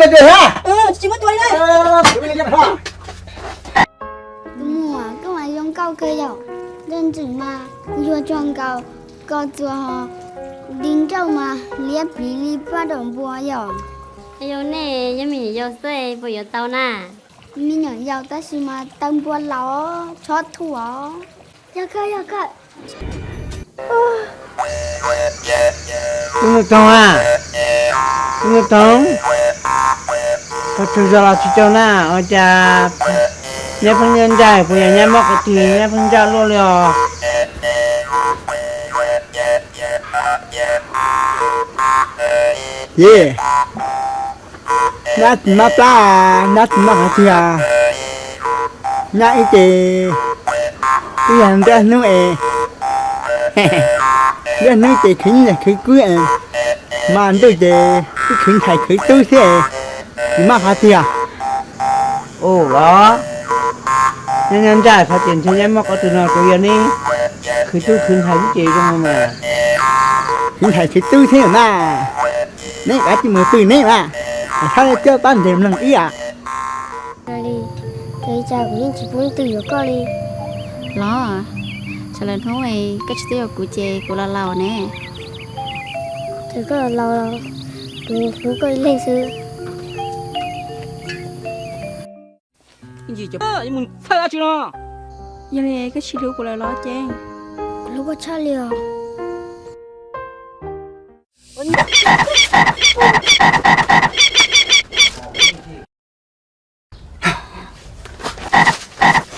Tus muam, koj mas zoo nkauj kawg yom. Ntsej muag mas yuag tsuag nkaus, koj txuas ho, di nrauj mas liab pliv li paj daum npua yom. Yog nej yog me nyuam yaus xwb puas yuav tau na? Me nyuam yaus tab sis mas tau npua laus, tshob thuam. Yog kawg, yog kawg. Tus muam Toog a, tus muam Toog, qhov tsaug zog los tsis tsaug na, ua cas nyab pheej ncaj nraim, puas yog nyab mob qhov twg nyab pheej ncaj luaj li os? Yej, nyab tsis mob plab, nyab tsis mob qhov twg, nyab ib ces twb yog nruab hnub es, nruab hnub ces khwv niam khwv txiv es, hmo ntuj ces twb khwv ntxhais khwv tub xwb es, tsis mob qhov twg. Ua los, nyob nyob ntsaj xov ces ntshe nyab mob qhov twg no, kuv yog neb khwv tub khwv ntxhais xwb ces zoo mas. Khwv ntxhais khwv tub xwb na, neb kav tsij mus pw neb mas, thab coj pab ntes mloog ib yam. Li, ua li cas kuv yeej tsis pub leej twg yuav koj li. Los, tsam lawm hnub koj tsis tuaj yuav kuv ces kuv los laus ne. Ces koj los laus los, kuv hlub koj ib leeg xwb. Mus txhawj dab tsi no? Yog li koj tsis hlub kuv lawm los Ceeb? Kuv hlub koj tshaj li os.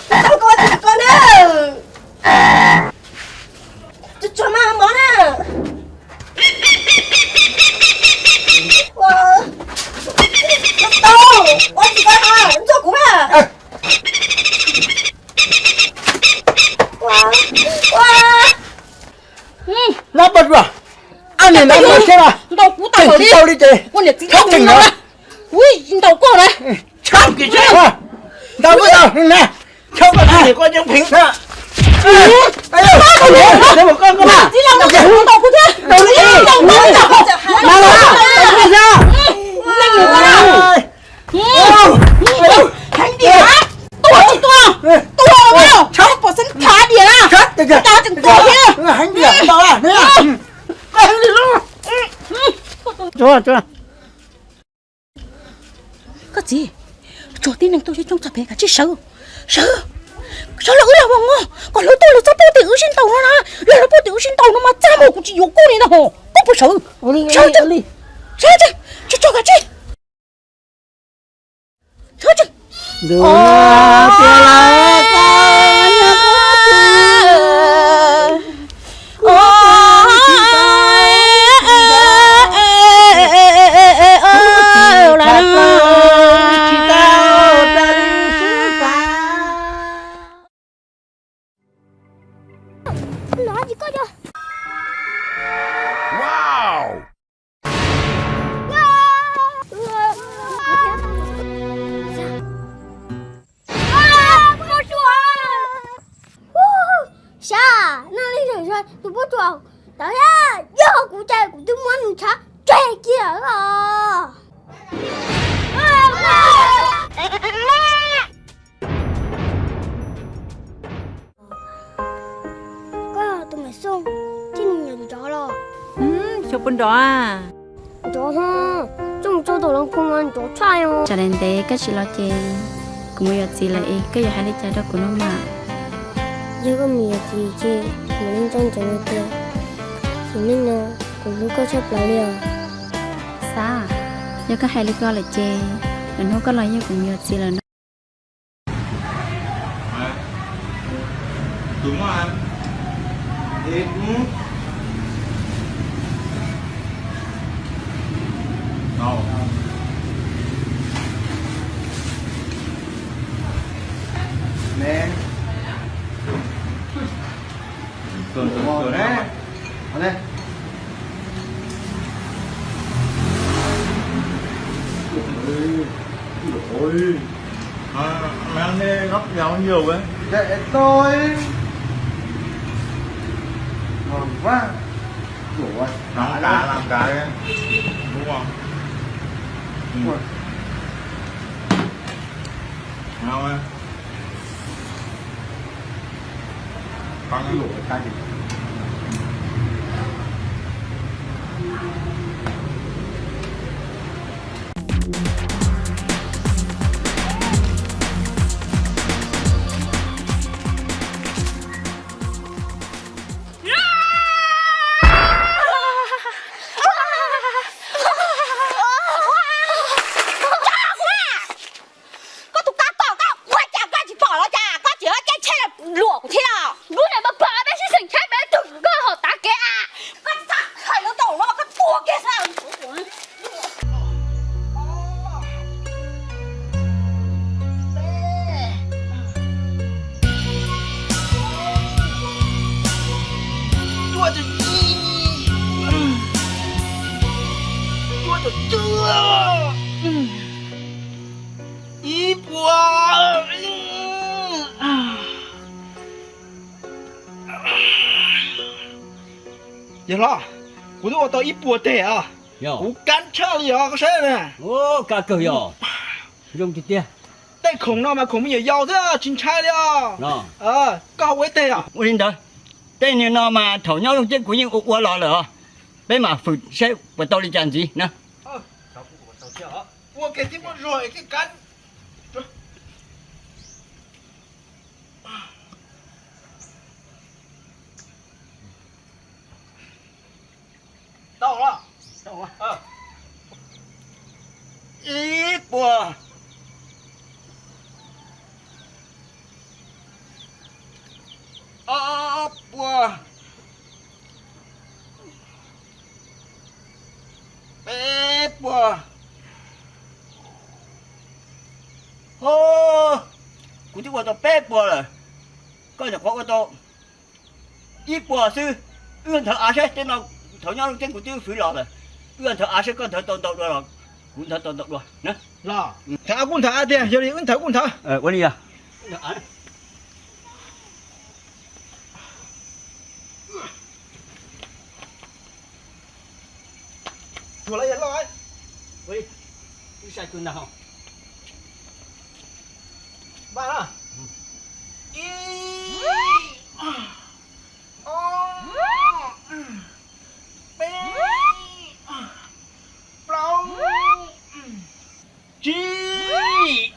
Tau koj ua tsis koj na. Tsuag tsuag mas mov na. Tau, ua tsis koj ha, ntxuag kuv na. Ua, ua. Lab paj dua, ab niam no mus seb los. Ntaus kuv tau li, tsis tau li ces ua niam txiv tseem no. Ui, ntaus koj na. Tshab kiag seb, ntaus kuv tau na. Tshab koj na, koj coob pheev na. Txiv laus, ntaus kuv thiab. Ntaus li, ntaus kuv, ntaus kuv. Heev diam, tuag tsis tuag, tuag los mas, tshab pom xeeb thav diam na. Cas tseem tuag thiab. Heev diam, ntaus na. Koj txiv, tso tib neeg tuaj coob txog pem, kav tsij sawv, sawv, sawv los wb los mus, kom lawv tuaj lawv txhob pub tias wb sib ntaus no na, yog lawv pub tias wb sib ntaus no mas txaj muag kuv tsis yuav koj li ntag hos, koj puas sawv? Sawv, sawv, sawv, tso kav tsij. Sawv tsees. Sab, noj li ntawm tus pub tsuas tawv thiab, yog kuv cas kuv twb muab nws tshav tseg kiag os. Koj tus me xoo, txij nws nrov los. Xyov puas nrov a? Nrov ho, tsooj tso tau los kho mas nrov tshaj os. Tsam li ntev koj tsis los ces kuv mus yuav txiv lawm es koj yuav hais li cas rau kuv no mas? Yog koj mus yuav txiv ces kuv mus ntseeg ntsoov tias txiv neej no kuv hlub koj tshaj plaws li os. Xav, yog koj hais li ko lawm ces lwm hnub koj los yog kuv mus yuav txiv lawm no. Koj tus kab tom koj ua cas koj tsis pom los cas? Koj tseem caij tsheb los luam kuv thiab los? Lub niag mas pom peb sib xeem tshaib peb tug koj hauv tav kev a. Koj txhob hais lus tau no koj tua kiag xwb. Cuaj caum ib, cuaj caum cuaj, ib puas. Yawg hlob, kuv twb ua tau ib puas teg os. Kuv kab tshaj li os, koj saib na. Kab kawg yog. Zoo tiag tiag. Tej khoom no mas khoom me nyuam yaus thiab tsis ntshai li os. Koj ho ua ib teg os. Ua li ntawd, tej niag no mas thaum nyob Looj Ceeb kuv yeej ua ua los lawm os. Peb mam fwm seb puas tau li cas ntxiv na. Ua kiag tib muaj zog es kab. Tau los. Ib puas, ob puas, peb puas. Ho, kuv twb ua tau peb puas lawm, koj nyuam qhuav ua tau ib puas xwb. Wb nthawv av seb, tej no thaum nyob Looj Ceeb kuv twb fwv los lawm. Wb nthawv av seb koj nthawv tau ntau dua los kuv nthawv tau ntau dua. Los, nthawv av kuj nthawv av tiag, yog li wb nthawv kuj nthawv. Ua li yog. Tuag lawm yog loj. Ua li, wb saib tus ntag. Npaj na. Ib, ob, peb, plaub, tsib,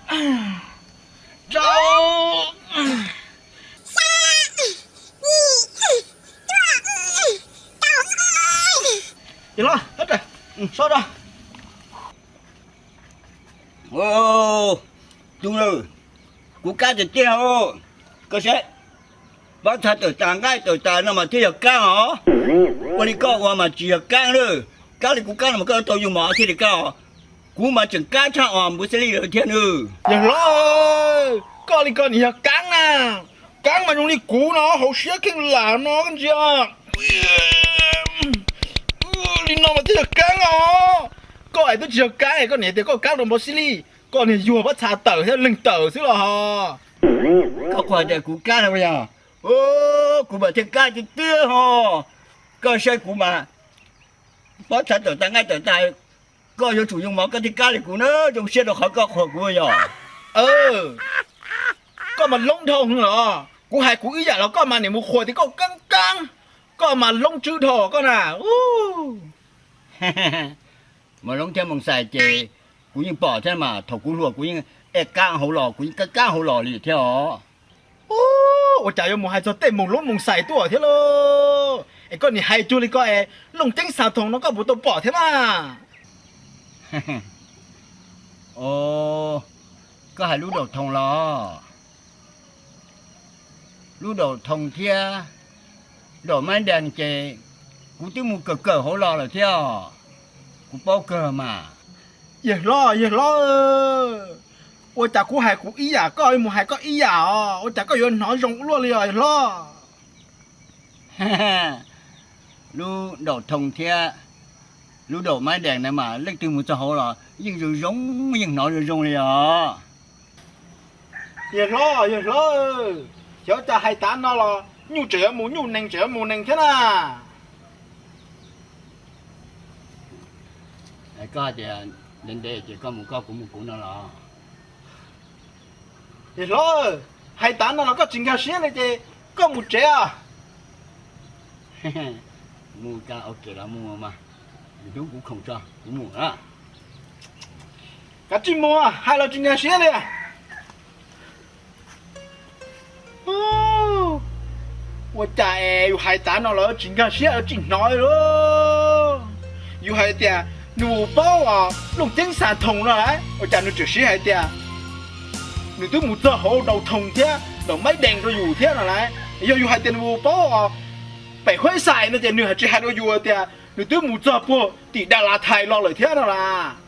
rau. Yawg hlob, so rau. Tus, kuv kab tiag tiag os. Koj saib, pob txha tawm tas nqaij tawm tas no mas thiaj yog kab os. Ua li koj ua mas tsis yog kab lawm. Kab li kuv kab no mas koj yuav tau yug mov thiaj li kab os. Kuv mas tseem kab tshaj os npua xib lij lawm thiab nawb. Yawg hlob, koj li koj nim yog kab na. Kab mas zoo li kuv no hauv siab kheej lam no koj ntsia. Li no mas thiaj yog kab os. Koj es twb tsis yog kab, koj niam tias koj kab rau npua xib lij, koj niag yuag pob txha tawm thiab leeg tawm xwb los ho. Koj qhuas tias kuv kab no yog, kuv mas thiaj kab tiag tiag ho. Koj saib kuv mas, pob txha tawm tas nqaij tawm tas, koj yuav tsum yug mov koj thiaj kab li kuv na. Zoo siab rau qhov koj qhuas kuv yog. Koj mas loob dhau heev los, kuv hais kuv ib yam los koj mas nim mus qhuas tias koj kaab kaab, koj mas loob tswb dhau koj na. Mas loob thiab Moos Xais ces kuv yeej pom thiab mas, thaum kuv hluas kuv yeej ej kaab hauv los, kuv yeej kaab kaab hauv los li thiab os. Ua cas yuav mus hais txog tej Moos Loob Moos Xais tuaj thiab lauj? Es koj nim hais cuag li koj es Looj Ceeb Xas Thoos no koj puas tau pom thiab na? Koj hais lub Daum Thoos los? Lub Daum Thoos thiab Daum Maib Dees ces kuv twb mus kawm kawm hauv los lawm thiab os. Kuv paub kawg mas. Yawg hlob, yawg hlob, ua cas kuv hais kuv ib yam koj mus hais koj ib yam os? Ua cas koj yuav hnov zoo ua luaj li os yawg hlob? Lub Daum Thoos thiab lub Daum Maib Dees na mas leej twg mus txog hauv los yeej zoo zoo, yeej hnov zoo zoo li os. Yawg hlob, yawg hlob, xyov cas hais tav no los nyuj tseem yuav mus nyuj, nees tseem yuav mus nees thiab na. Koj tias ntev ntev ces koj mus koj, kuv mus kuv no los? Hlob, hais tas no los koj tsis nkag siab li ces koj mus tsev os. Mus ua ke los mus mas, hnub kuv khoom tso kuv mus. Kav tsij mus, hais los tsis nkag siab li. Ua cas es yus hais tas no los tsis nkag siab, tsis hnov li. Yus hais tias nws paub os, Looj Ceeb Xas Thoos no las, ua cas nws tseem siv hais tias nws twb mus txog hauv Dau Thoos thiab Dau Maib Dees rau yus thiab no las? Yog yus hais tias nws paub os, Pem Huaib Xais no ces nws tsis hais rau yus tias nws twb mus txog puag tim Das Las Thais los lawm thiab no las?